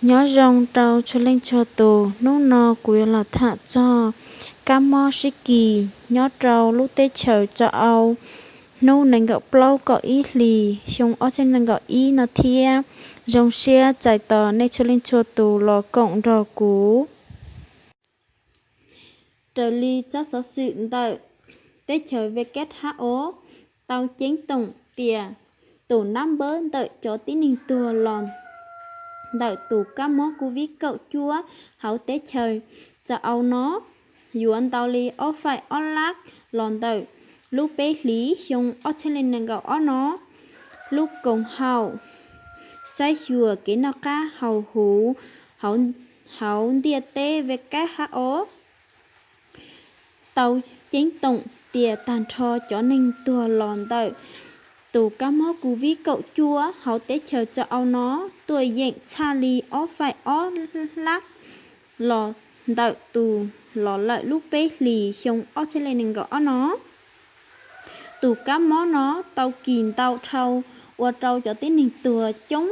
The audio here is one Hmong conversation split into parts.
Nyob zoo rau txhua leej txhua tus, hnub no kuv yuav los tham txog kab mob sib kis nyob rau lub teb chaws Châu Âu hnub nees nkaum plaub kaum ib hlis xyoo ob txhiab nees nkaum ib no thiab. Zoo siab txais tos nej txhua leej txhua tus los koom nrog kuv. Raws li txoj xov xwm ntawm teb chaws W H O tau ceeb toom tias tus nab npawb ntawm cov tib neeg tuag los ntawm tus kab mob Covid kaum cuaj hauv teb chaws Châu Âu no yuav ntau li ob faim ob lab los ntawm lub peb hlis xyoo ob txhiab nees nkaum ob no. Lub koom haum saib xyuas kev noj qab haus huv hauv ntiaj teb W H O tau ceeb toom tias tag nrho cov neeg tuag los ntawm tus kab mob Covid kaum cuaj hauv teb chaws Châu Âu no tuaj yeem tshaj li ob faim ob lab los ntawm tus los lawm lub peb hlis xyoo ob txhiab nees nkaum ob no. Tus kab mob no tau kis ntau dhau ua rau cov tib neeg tuag coob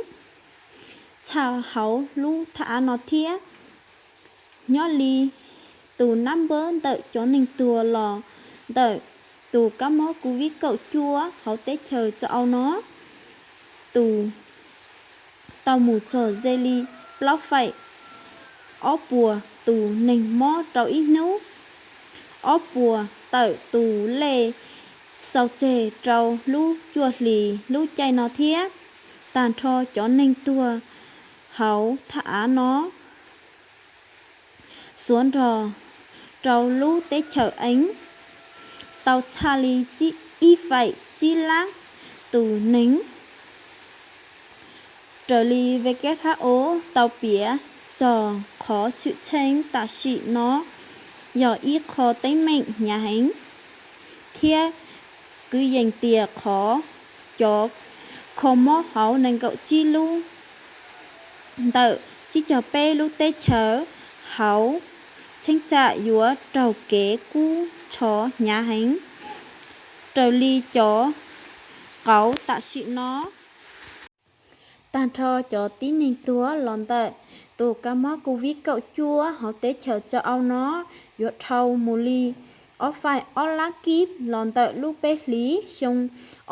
tshaj hauv lub thaj av no thiab. Nyob li tus nab npawb ntawm cov neeg tuag los ntawm tus kab mob Covid kaum cuaj hauv teb chaws Châu Âu no, tus tau mus txog ze li plaub faim ob puas tus neeg mob rau ib hnub, ob puas tawm tus lej xau tseg rau lub cuaj hlis lub caij no thiab. Tag nrho cov neeg tuag hauv thaj av no xuav nrog rau lub teb chaws Eev tau tshaj li ib faim tsib lab tus neeg. Raws li W H O tau piav txog qhov xwm txheej tam sim no yog ib qho teeb meem hnyav heev thiab kwv yees tias qhov cov kho mob hauv nees nkaum tsib lub ntawm tsib caug peb lub teb chaws hauv cheeb tsam yuav raug kev kub ntxhov hnyav heev. Raws li cov qauv tam sim no, tag nrho cov tib neeg tuag los ntawm tus kab mob Covid kaum cuaj hauv teb chaws Châu Âu no yuav dhau mus li ob faim ob lab kib los ntawm lub peb hlis xyoo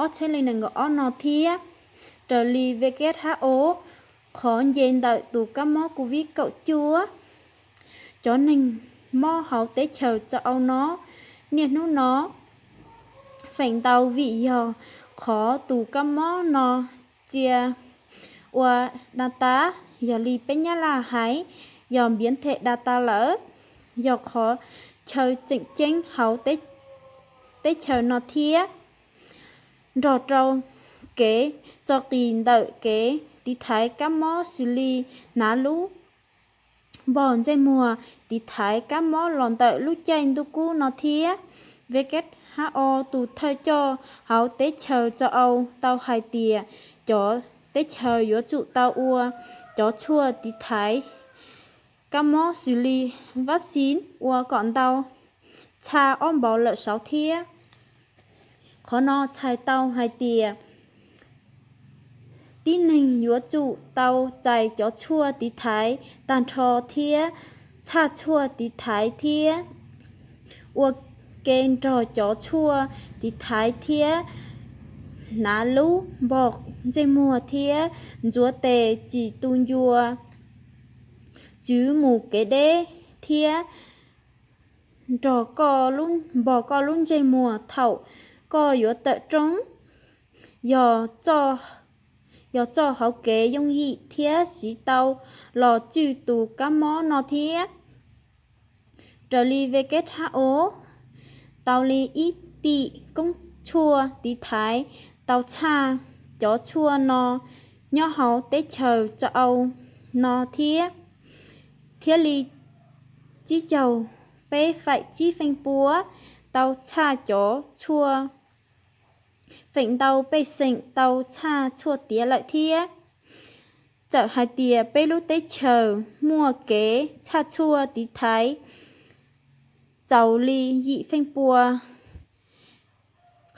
ob txhiab nees nkaum ob no thiab. Raws li W H O, qhov nce ntawm tus kab mob Covid kaum cuaj, cov neeg mob hauv teb chaws Châu Âu no niaj hnub no feem ntau vim yog qhov tus kab mob no txia ua data, yog li peb Nyab Laj hais yog npiav them data lawm, yog qhov chaw tseem ceeb hauv teb chaws no thiab, nrog rau kev tso qis ntawm kev tiv thaiv kab mob xws li hnav lub npog ntsej muag tiv thaiv kab mob los ntawm lub caij ntuj kub no thiab. W H O tus thawj coj hauv teb chaws Châu Âu tau hais tias cov teb chaws yuav tsum tau ua cov tshuaj tiv thaiv kab mob xws li vaccine ua kom ntau txha ob npaus lawm saud thiab. Qhov no txhais tau hais tias tib neeg yuav tsum tau txais cov tshuaj tiv thaiv tag nrho thiab txhaj tshuaj tiv thaiv thiab ua ke nrog cov tshuaj tiv thaiv thiab hnav lub npog ntsej muag thiab ntxuav tes tsis tu ncua, txwv mus kev deb thiab nrog koj npog koj lub ntsej muag thaum koj yuav tawm roob. Yog txoj hauv kev yooj yim thiab siv tau los tswj tus kab mob no thiab. Raws li W H O, tau li ib tim koob tshuaj tiv thaiv tau txhaj cov tshuaj no nyob hauv teb chaws Châu Âu no thiab, thiab li tsib caug peb faim tsib feej pua tau txhaj cov tshuaj, feem ntau pej xeem tau txhaj tshuaj tiav lawm thiab. Txawm hais tias peb lub teb chaws muaj kev txhaj tshuaj tiv thaiv txaus li yim feej pua,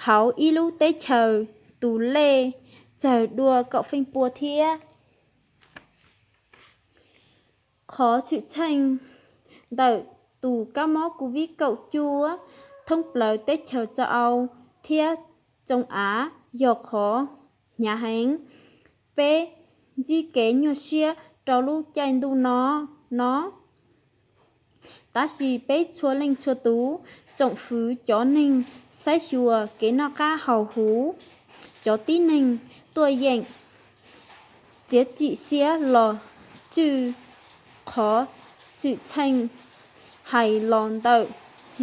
hauv ib lub teb chaws tus lej tsawg dua kaum feej pua thiab. Qhov xwm txheej ntawm tus kab mob COVID kaum cuaj thoob plaws teb chaws Châu Âu thiab Châu Á yog qhov hnyav heev. Peb ntsib kev nyuaj siab rau lub caij ntuj no no, tab sis peb txhua leej txhua tus tsoom fwv cov neeg saib xyuas kev noj qab haus huv, cov tib neeg tuaj yeem txiav txim siab los tswj qhov xwm txheej hais los ntawm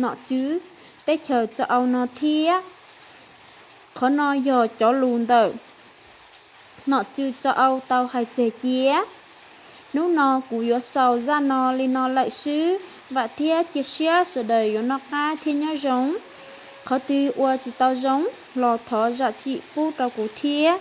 nom tswv teb chaws Châu Âu no thiab. Qhov no yog cov lus ntawm nom tswv Châu Âu tau hais tseg cia. Hnub no kuv yuav sau zaj no li no lawm xwb, vam thiab cia siab sawv daws yuav noj qab thiab nyob zoo. Qhov twg ua tsis tau zoo los thov zam txim pub rau kuv thiab.